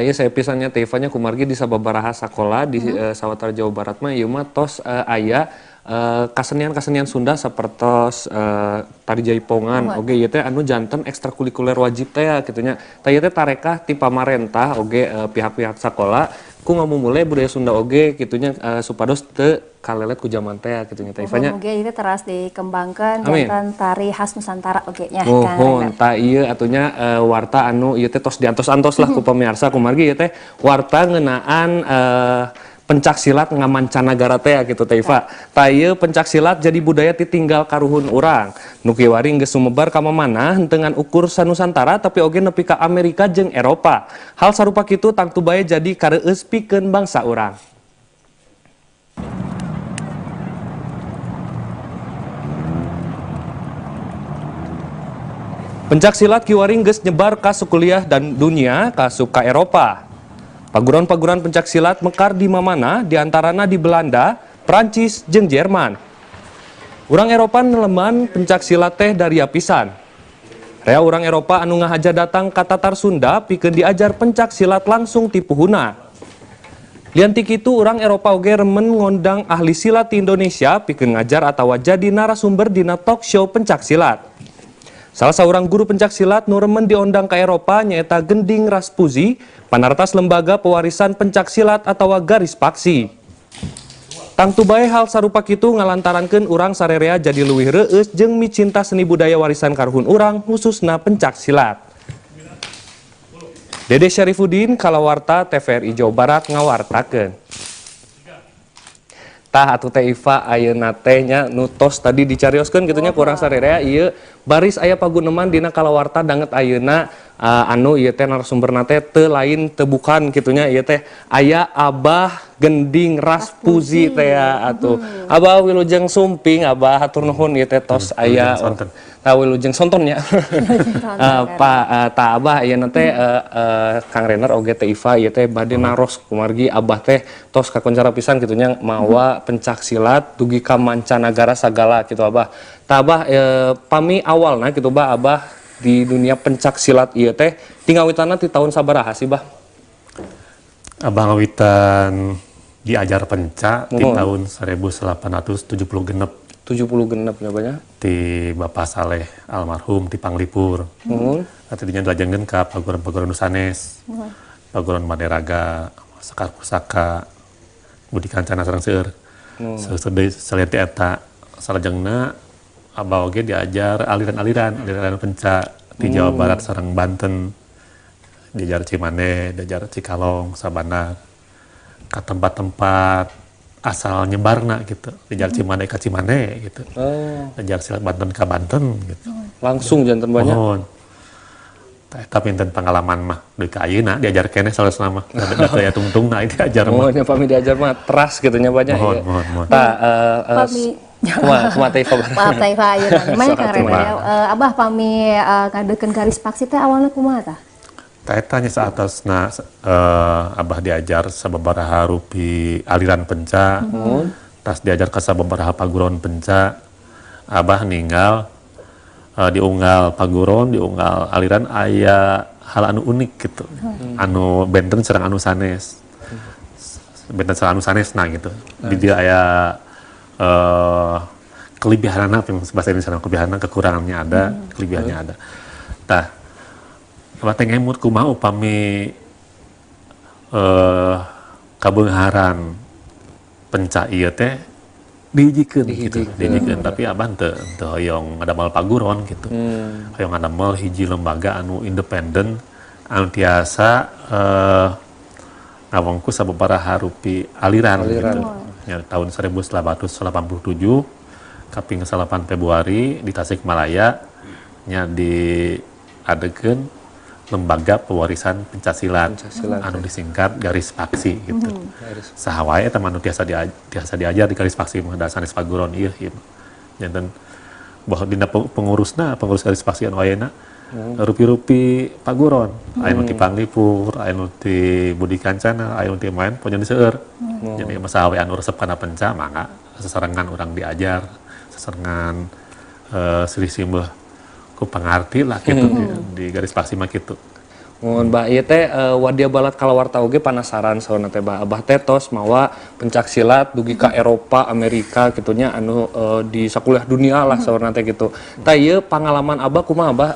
Ieu saya pisannya teh Ivanya kumargi di sababaraha sakola di sawatara Jawa Barat mah ieu mah tos aya kasenian-kasenian Sunda sapertos tari jaipongan oge ieu teh anu janten ekstrakurikuler wajib teh ya kitu nya. Tah ieu teh tarekah ti pamarentah oge pihak-pihak sakola ku ngamumule budaya Sunda oge kitu nya supados teu kalelet ku jaman teh kitu nya teh Ivanya. Oge ieu teras dikembangkeun janten tari khas Nusantara oge nya. Muhun tah ieu atunya warta anu ieu teh tos diantos-antos lah ku pamirsa kumargi ieu teh warta ngeunaan pencak silat ngamancanagara teh gitu teh Iva. Tah ieu pencak silat jadi budaya titinggal karuhun urang. Nu kiwari geus sumebar ka mamana henteu ngan ukur sanusantara tapi oge nepi ka Amerika jeung Eropa. Hal sarupa kitu tangtu bae jadi kareueus pikeun bangsa urang. Pencak silat kiwari geus nyebar ka sukuliah dan dunia ka suka Eropa. Paguron-paguran pencak silat mekar di mamana, diantarana di Belanda, Prancis, jeung Jerman. Urang Eropa neleman pencak silat teh dari pisan. Rea urang Eropa anu ngahaja datang ka Tatar Sunda pikeun diajar pencak silat langsung ti puhuna. Lian ti kitu urang Eropa oge remen ngondang ahli silat di Indonesia pikeun ngajar atawa jadi narasumber dina talk show pencak silat. Salah seorang guru pencak silat nu remen diondang ke Eropa nyaeta Gending Raspuzi, panartas lembaga pewarisan pencak silat atawa garis paksi. Tangtu bae hal sarupa kitu ngalantarankeun urang sarerea jadi leuwih reueus jeung micinta seni budaya warisan karuhun urang khususna pencak silat. Dede Syarifuddin kalawarta TVRI Jawa Barat ngawartakeun. Tah atuh teh Iva ayeuna teh nya nu tos tadi dicarioskeun kitu nya kurang sarerea ieu baris aya paguneman dina kalawarta danget ayeuna anu ieu teh narasumberna teh teu lain teu bukan kitu nya ieu teh aya Abah Gending Raspuzi teh ya atuh. Abah wilujeng sumping Abah hatur nuhun ieu teh tos aya tah wilujeng sonton nya. Pak tah Abah ayeuna teh Kang Renner oge teh Iva ieu teh bade naros kumargi Abah teh tos kakoncara pisan kitu nya mawa pencak silat dugi ka mancanagara sagala kitu Abah. Tah Abah pami awalna kitu Bah Abah di dunia pencak silat ieu teh tingawitanna ti tahun sabaraha sih Bah? Abah ngawitan diajar pencak di tahun 1870 genep. 70 genep nya banyak. Ti Bapak Saleh almarhum ti Panglipur. Tadinya dilajengkeun ka paguron-paguron nu sanes. Paguron Manderaga, Sekar Pusaka, Budi Kancana sareng seueur. Salian ti eta salajengna Abah oge diajar aliran-aliran, aliran pencak di Jawa Barat sareng Banten. Diajar Cimande, diajar Cikalong, Sabana, ke tempat-tempat asal nyebarna gitu. Diajar Cimande ka Cimande gitu. Diajar silat Banten ka Banten gitu. Langsung janten banyak. Mohon. Tapi pinten pengalaman mah deui ka ayeuna diajar keneh salesna mah. Da teu aya tungtungna diajar mah. Oh, nya pami diajar mah teras kitu nya banyak. Mohon, mohon. Tah kumaha teh Iva? Maaf teh Iva ayeuna. Mah Kang Renner Abah pami ngadeukkeun garis paksi teh awalna kumaha tah? Tah eta nya saatasna Abah diajar sababaraha rupi aliran pencak. Tas diajar ka sababaraha paguron pencak. Abah ninggal diunggal paguron, diunggal aliran aya hal anu unik gitu. Anu benten sareng anu sanes. Benten sareng anu sanesna gitu. Di dieu aya kelebihanna bahasa Indonesia kelebihanna kekurangannya ada, kelebihannya ada. Tah Abah teh ngemut kumaha upami kabeungharan pencak ieu teh dihijikeun gitu, dihijikeun tapi Abah teu hoyong ngadamel paguron gitu. Hoyong ngadamel hiji lembaga anu independen anu tiasa ngawengku sababaraha rupi aliran gitu. Ya, tahun 1887 kaping 8 Februari di Tasikmalaya nya diadegeun lembaga pewarisan pencak silat anu disingkat garis paksi gitu. Saha wae eta mah anu tiasa diajar di garis paksi mah da sanes paguron ieu ieu. Janten bahwa dina pengurusna pengurus garis paksi anu ayeuna rupi-rupi paguron, aya nu ti Panglipur, aya nu ti Budi Kancana, aya nu ti main pokona seueur. Jadi mah saha wae anu resep kana pencak mangga sesarengan urang diajar, sesarengan silih simbeuh ku pangarti lah gitu di garis paksi mah kitu. Mohon Bah, ieu teh Wadia Balat kalawarta oge panasaran sauna teh Bah. Abah teh tos mawa pencak silat dugi ka Eropa, Amerika kitu nya anu di sakuliah dunia lah sauna teh gitu. Tah ieu pangalaman Abah kumaha Abah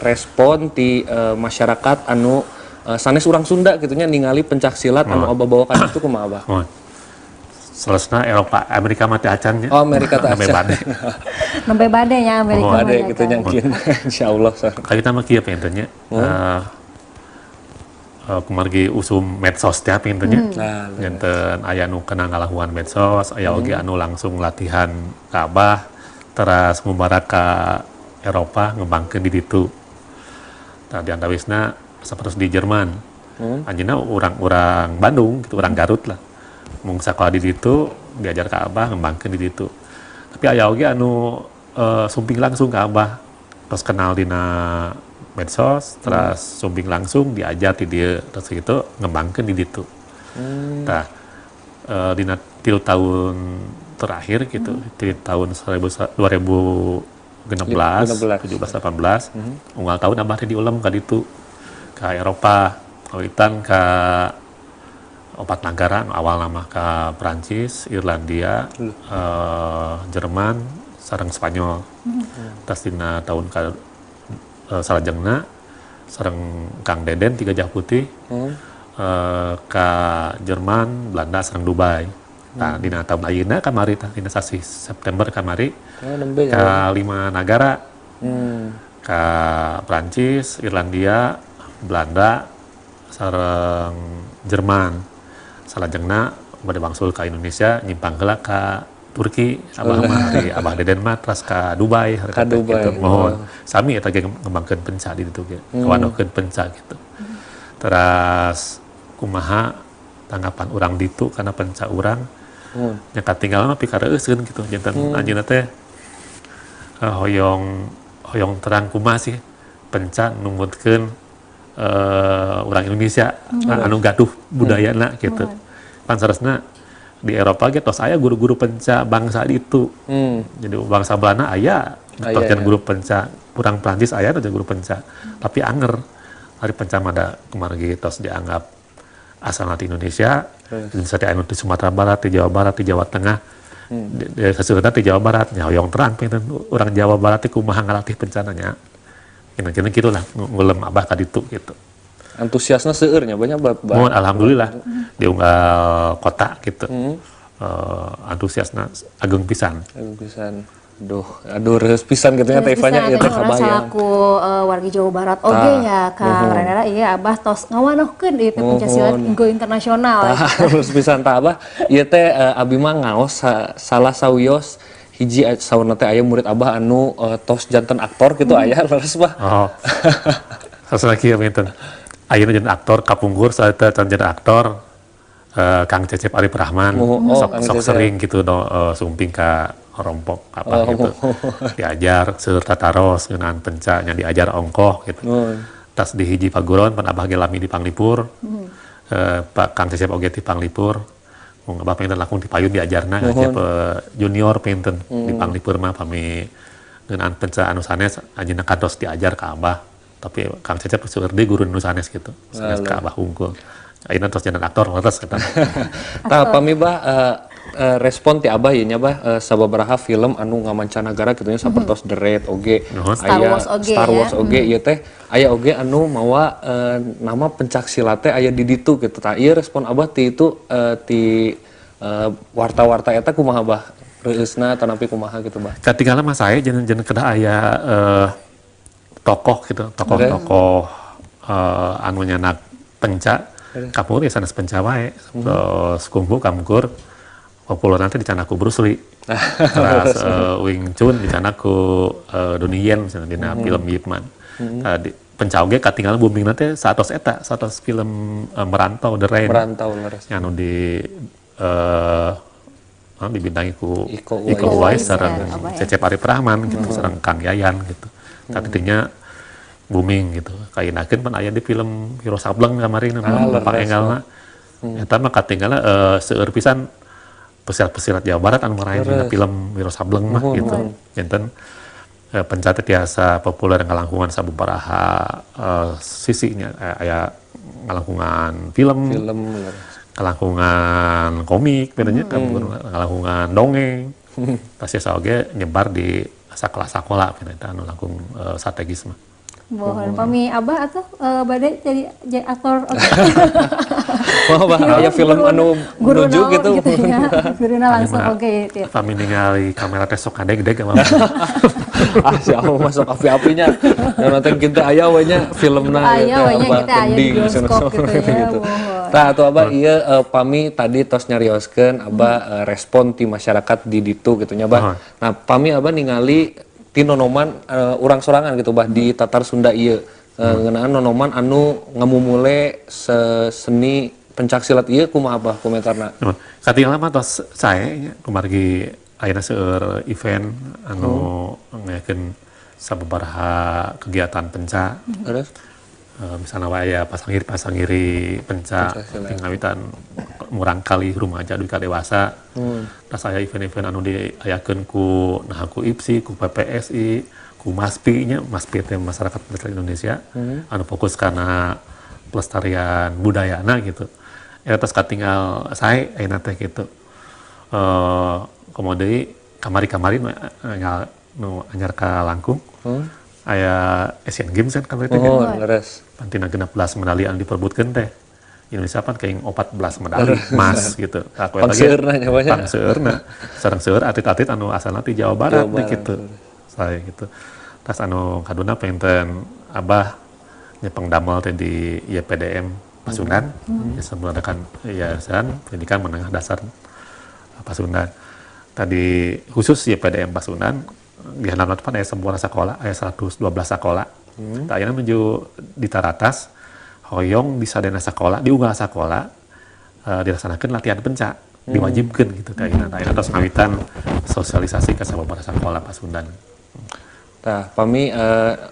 respon ti masyarakat anu sanes urang Sunda kitu nya ningali pencak silat anu Abah bawa ka ditu kumaha Abah? Oh. Selesna Eropa, Amerika mah teu acan nya. Oh, Amerika teu Nembe acan. bade. Nembe bade nya Amerika. Oh, mah Bade ya, kitu nya Kang. kieu insyaallah. Kali kita mah kieu panginten nya. Kumargi usum medsos teh panginten nya. Nah, Janten aya nu kena ngalahuan medsos, aya oge anu langsung latihan ka Abah, teras ngubarak ka Eropa ngembangkeun di ditu. Tah di antawisna sapertos di Jerman. Anjeunna urang-urang Bandung gitu, urang Garut lah. Mung sakola di ditu diajar ka Abah ngembangkeun di ditu. Tapi aya oge anu sumping langsung ka Abah. Terus kenal dina medsos, terus sumping langsung diajar di dieu, terus gitu ngembangkeun di ditu. Tah dina 3 tahun terakhir gitu, di tahun 2016, 17, 18, unggal tahun Abah teh diulem ka ditu, ka Eropa, kawitan ka 4 nagara, awal nama ka Prancis, Irlandia, Jerman, sareng Spanyol. Tas dina tahun ka salajengna sareng Kang Deden Tiga Gajah Putih, ka Jerman, Belanda, sareng Dubai. Nah, dina tahun ayeuna kamari tah dina sasih September kamari Oh, nembe ya. ka 5 nagara. Ka Prancis, Irlandia, Belanda, sareng Jerman. Salajengna bade wangsul ka Indonesia nyimpang heula ka Turki, Abah mah di Abah Deden mah teras ka Dubai, Ka Dubai. gitu. Mohon sami eta ge ngembangkeun penca di ditu ge, ngawanohkeun penca gitu. Teras kumaha tanggapan urang ditu karena penca urang nya katinggalan mah pikareuseun gitu. Janten anjeunna teh hoyong terang kumaha sih penca numutkeun urang Indonesia anu gaduh budayana gitu. Pan saresna di Eropa ge tos aya guru-guru penca bangsa itu. Jadi bangsa Belanda aya, tos Aya, ya. guru penca, urang Prancis aya tos guru penca. Tapi anger ari penca mah da kumargi tos dianggap asalna ti Indonesia, Indonesia teh anu di Sumatera Barat, di Jawa Barat, di Jawa Tengah. Di saseurna di Jawa Barat nya hoyong terang panginten urang Jawa Barat teh kumaha ngalatih pencana nya. Kira-kira gitulah ngulem Abah ka ditu gitu. Antusiasnya seueur nya banyak Bah. Mohon alhamdulillah di unggal kota gitu. Antusiasna ageng pisan. Ageng pisan. Aduh, aduh reus pisan gitu nya teh Reus Ivanya pisan, ieu teh atuh urang kabayang. Salaku wargi Jawa Barat oge nya Kang Renera ieu Abah tos ngawanohkeun ieu teh pencak silat go internasional. Tah, reus pisan tah Abah. Ieu teh abi mah ngaos salah sawios hiji saurna teh aya murid Abah anu tos janten aktor gitu aya leres Bah. Oh. Sasana kieu panginten. Ayeuna janten aktor kapungkur saeta can janten aktor Kang Cecep Arif Rahman. Oh, Sok, Kang sok Cecep. sering gitu do, sumping ka rompok apa Oh. gitu. Diajar seueur tataros ngeunaan penca nya diajar ongkoh gitu. Tas di hiji paguron pan Abah ge lami di Panglipur. Pak Kang Cecep oge di Panglipur. Mung Abah panginten langkung di payun diajarna Cecep junior panginten di Panglipur mah pami ngeunaan penca anu sanes anjeunna kantos diajar ka Abah. Tapi Kang Cecep seueur deui guru nu sanes gitu. Sanes ka Abah hungkul. Ayeuna tos janten aktor leres eta. Tah pami Bah respon ti Abah ieu nya Bah sababaraha film anu ngamancanagara kitu nya sapertos The Raid oge Nuhun. Star aya Wars oge Star ya. Wars oge ieu teh aya oge anu mawa nama pencak silat teh aya di ditu gitu. Tah ieu respon Abah ti itu ti warta-warta eta kumaha Bah? Reueusna atanapi kumaha gitu Bah? Katinggalan mah saya jeneng-jeneng kedah aya tokoh gitu, tokoh-tokoh anu nyanak penca, kapungkur ya sanes penca wae. Terus kungfu kapungkur populer nanti dicanak ku Bruce Lee. Terus Wing Chun dicanak ku Donnie Yen misalnya dina film Ip Man. Tadi penca oge katinggalan booming nanti saatos eta, saatos film Merantau The Rain. Merantau leres. Anu di dibintangi ku Iko Iko Uwais. Uwais sareng Ya, Abah ya. Cecep Arif Rahman gitu, sareng Kang Yayan gitu. Tapi intinya booming gitu. Kayenakeun pan aya di film Wiro Sableng kamari nu pangenggalna. Eta mah katinggalna seueur pisan pesilat-pesilat Jawa Barat anu marahin dina film Wiro Sableng mah gitu. Janten Penca teh tiasa populer ngalangkungan sababaraha sisinya, aya ngalangkungan film, ngalangkungan komik, bedanya ngalangkungan dongeng. Pasti oge nyebar di sekolah-sekolah eta anu langkung strategis mah. Mohon pami Abah atau bade jadi aktor. Wah, bah, aya film anu menuju gitu. Ya. Guruna langsung oge gitu. Pami ningali kamera teh sok kadeg-deg mah. Ah, siapa masuk api-apinya. Nonton kita aya we nya filmna aya we nya kita aya di bioskop gitu ya. Tah atuh Abah ieu pami tadi tos nyarioskeun Abah respon ti masyarakat di ditu gitu nya Bah. Nah, pami Abah ningali ti nonoman urang sorangan gitu bah di Tatar Sunda ieu ngeunaan nonoman anu ngamumule seni pencak silat ieu kumaha Abah komentarna? Katinggal mah tos sae nya kumargi ayeuna seueur event anu ngayakeun sababaraha kegiatan penca. Terus misalnya wae aya pasangiri penca ngawitan murangkali rumaja dugi ka dewasa. Tas aya event-event anu diayakeun ku nah ku IPSI, ku PPSI, ku MASPI nya, MASPI teh Masyarakat Pelestarian Indonesia anu fokus kana pelestarian budayana gitu. Eta tos katinggal sae ayeuna teh gitu. Komo deui kamari-kamari nu anyar ka langkung. Aya Asian Games kan kamari teh kan. Leres. Pantina 16 medali anu diperebutkeun teh. Indonesia pan kayak 14 medali emas gitu. Pangseurna nya banyak. Pangseurna. Sareng seueur atlet-atlet anu asalna ti Jawa Barat gitu. Saya gitu. Tas anu kaduna penten Abah nyepeng damel teh di YPDM Pasundan. Ya mengadakan yayasan pendidikan menengah dasar Pasundan. Tadi khusus YPDM Pasundan di handapna pan aya semua sekolah, aya 112 sekolah. Tah ayeuna menuju di taratas hoyong di sadayana sekolah, di unggal sekolah dilaksanakeun latihan penca, diwajibkeun gitu teh ayeuna. Tah ayeuna tos ngawitan sosialisasi ka sababaraha sakola Pasundan. Tah pami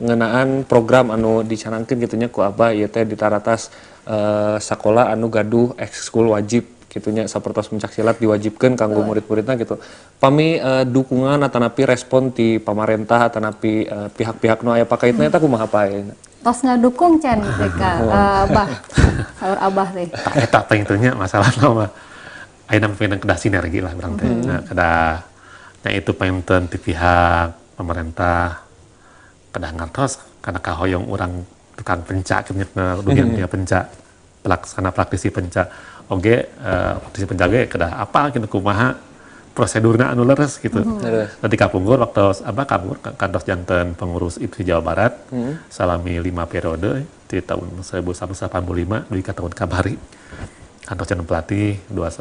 ngeunaan program anu dicanangkeun kitu nya ku Abah ieu teh di taratas sakola anu gaduh ekskul wajib gitunya sapertos pencak silat diwajibkeun kanggo murid-muridna gitu. Pami dukungan atanapi respon ti pamarentah atanapi pihak-pihak nu aya pakaitna eta kumaha pae? Tos ngadukung can teh Abah. Saur Abah teh. Eta teh masalahna mah. Ayeuna mah kedah sinergi lah urang teh. Nah, kedah nya itu panginten ti pihak pemerintah kedah ngartos kana kahoyong urang tukang pencak kitu nya dunia pencak pelaksana praktisi pencak. Oge praktisi pencak ge kedah apal kitu kumaha prosedurna anu leres gitu. Nanti kapungkur waktu apa kapungkur kantos janten pengurus IPSI Jawa Barat salami 5 periode di tahun 1985 dugi ka tahun kamari. Kantos janten pelatih dua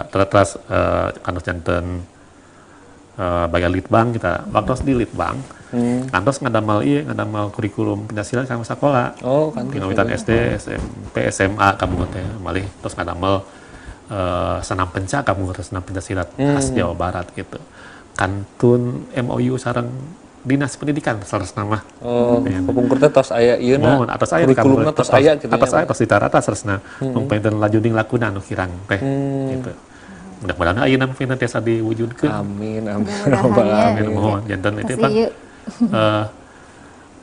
terus kantos janten bagian litbang kita waktu di litbang kantos ngadamel ieu ngadamel kurikulum Pancasila kanggo sakola. Oh, kantos. Ngawitan SD, SMP, SMA kamu teh malih terus ngadamel senam penca kamu terus senam Pancasila khas Jawa Barat gitu. Kantun MOU sareng Dinas Pendidikan saresna mah. Oh, kapungkur teh tos aya ieu na. Atos aya kurikulumna tos aya kitu. Atos aya tos ditarata saresna. Mung panginten lajuding lakuna anu kirang teh gitu. Mudah-mudahan ayeuna mah panginten tiasa diwujudkeun. Amin amin. Amin mohon janten itu Pak.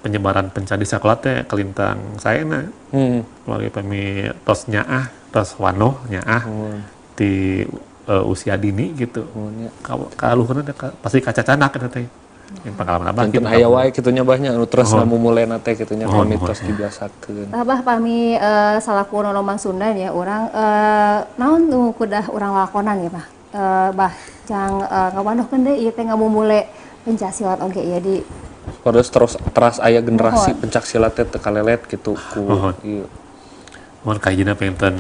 Penyebaran penca di sekolah teh kelintang saena. Keluarga pami tos nyaah, tos wanoh nyaah di usia dini gitu. Kaluhurna pasti kacacanak eta teh. Yang pengalaman Abah gitu. Aya wae kitu nya Bah nya anu terus ngamumulena teh kitu nya pami tos dibiasakeun. Abah pami salaku nonoman Sunda ya urang naon nu kudah urang lakonan ya Bah. Bah jang ngawanohkeun deui ieu teh ngamumule pencak silat oge ya di terus teras aya generasi pencak silat teh teu kalelet kitu ku ieu. Mun kahijina panginten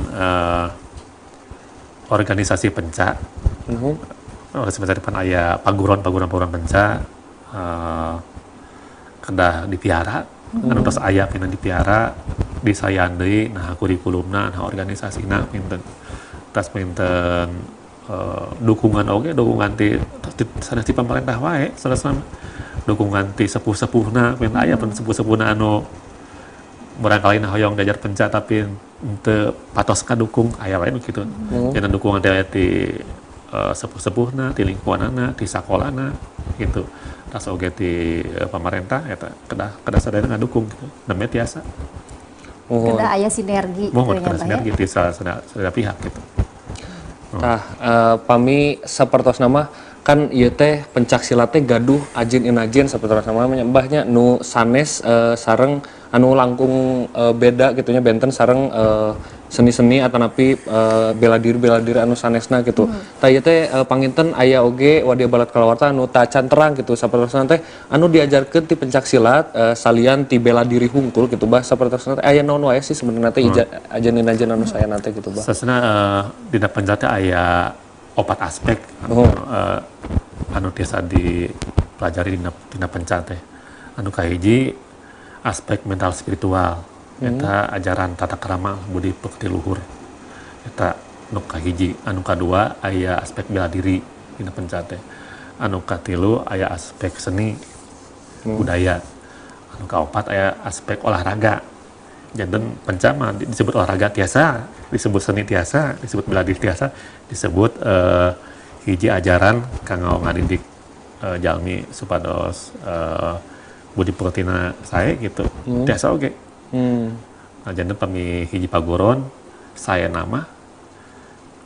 organisasi pencak. Organisasi pencak pan aya paguron penca kedah dipiara, anu tos aya pinten dipiara, disayan deui nah kurikulumna, nah organisasina pinten. Tas pinten dukungan oge, dukungan ti sanes ti pamarentah wae, sanesna dukungan ti sepuh-sepuhna, pinten aya pun sepuh-sepuhna anu murangkalih hoyong diajar penca tapi henteu patos kadukung aya wae nu kitu. Janten dukungan teh ti sepuh-sepuhna, ti lingkunganna, ti sakolana gitu. Tas oge ti pamarentah eta kedah kedah sadayana ngadukung gitu. Nembe tiasa. Mohon. Kedah aya sinergi Mohon gitu nya kedah Bah ya. Sinergi ti sadaya pihak gitu. Tah, pami sapertosna mah kan ieu teh pencak silat teh gaduh ajin inajin sapertosna mah nyembahnya nu sanes sareng anu langkung beda gitu nya, benten sareng seni-seni atanapi bela diri anu sanesna gitu. Tah, ieu teh panginten aya oge wadia balad kalawarta anu tacan terang gitu, sapertosna teh anu diajarkeun ti pencak silat salian ti bela diri hungkul gitu, Bah. Sapertosna teh aya naon wae sih sebenarnya teh ajen inajen anu sayana teh gitu, Bah? Sasana dina pencak teh aya opat aspek anu, anu tiasa dipelajari dina pencak teh. Anu kahiji aspek mental spiritual, eta ajaran tata krama budi pekerti luhur. Eta nu kahiji. Anu kadua aya aspek bela diri dina pencak teh. Anu katilu aya aspek seni budaya. Anu kaopat aya aspek olahraga. Janten pencak mah disebut olahraga tiasa, disebut seni tiasa, disebut bela diri tiasa, disebut hiji ajaran kanggo ngadidik jalmi supados budi pekertina sae gitu. Tiasa oge. Nah, janten pami hiji paguron saya nama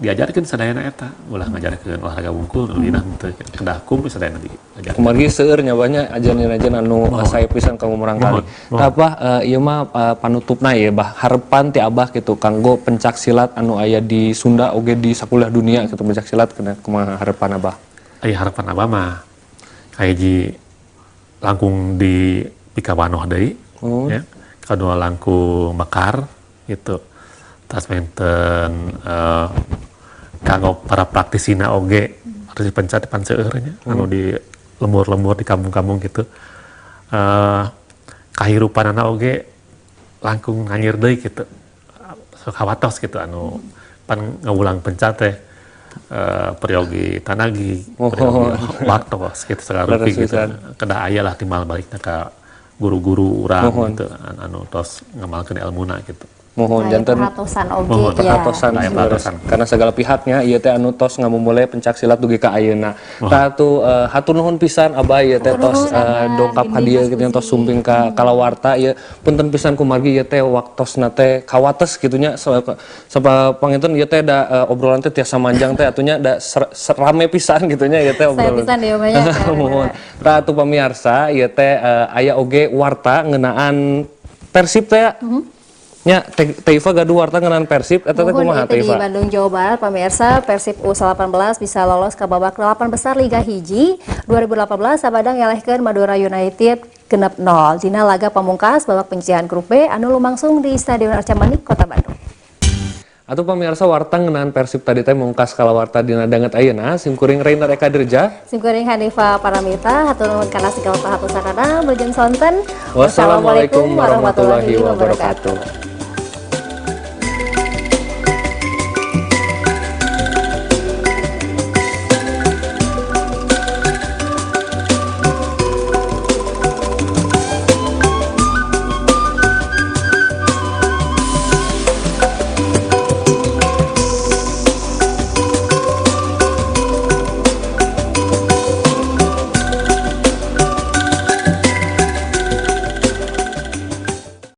diajarkeun sadayana eta, ulah ngajarkeun olahraga wungkul nu dina henteu, kedah kum sadayana diajarkeun. Kumargi seueur nya banyak ajaran-ajaran anu sae pisan kanggo murangkali. Mohon, mohon. Tah, Abah, ieu mah panutupna ya, Bah, harapan ti Abah gitu kanggo pencak silat anu aya di Sunda oge di sakuliah dunia gitu, pencak silat kena kumaha harapan Abah? Aya harapan Abah mah kahiji langkung di pikawanoh deui ya. Kadua langkung mekar gitu. Tas benten kanggo para praktisina oge harus dipencat pan seueur nya anu di lembur-lembur di kampung-kampung gitu. Kahirupanana oge langkung nganyir deui gitu. Sok hawatos gitu anu pan ngawulang pencak teh peryogi tanagi, peryogi waktos gitu segala rupi gitu. Leres. Kedah aya lah timbal balikna ka guru-guru urang Mohon. Gitu anu tos ngamalkeun ilmuna gitu. Mohon Aya janten perhatosan oge Mohon, ya. Perhatosan Aya leres. Perhatosan. Karena segala pihaknya ieu teh anu tos ngamumule pencak silat dugi ka ayeuna. Tah atuh hatur nuhun pisan Abah ieu teh Hatur tos nuhun, Abah. dongkap Bindi, ka dieu Mas gitu nya, tos Uzi. Sumping ka kalawarta ieu. Punten pisan kumargi ieu teh waktosna teh kawates gitu nya, sapa panginten ieu teh da obrolan teh tiasa manjang teh atunya da rame pisan gitu nya ieu teh Saya obrolan. pisan ieu mah nya. Mohon. Tah atuh pamiarsa, ieu teh aya oge warta ngeunaan Persib teh ya. Nya Teh Teh Iva gaduh warta ngeunaan Persib eta teh Muhun kumaha itu Teh di Iva? Bandung, Jawa Barat, pemirsa. Persib U18 bisa lolos ke babak 8 besar Liga Hiji 2018 sabada ngelehkeun Madura United 6-0 dina laga pamungkas babak penyisihan grup B anu lumangsung di Stadion Arcamanik, Kota Bandung. Atau pemirsa, warta ngeunaan Persib tadi teh mungkas kalawarta dina danget ayeuna. Sim kuring Rainer Eka Dirja. Sim kuring Hanifa Paramita, hatur nuhun kana segala perhatosanana, wilujeng sonten. Wassalamualaikum warahmatullahi wabarakatuh.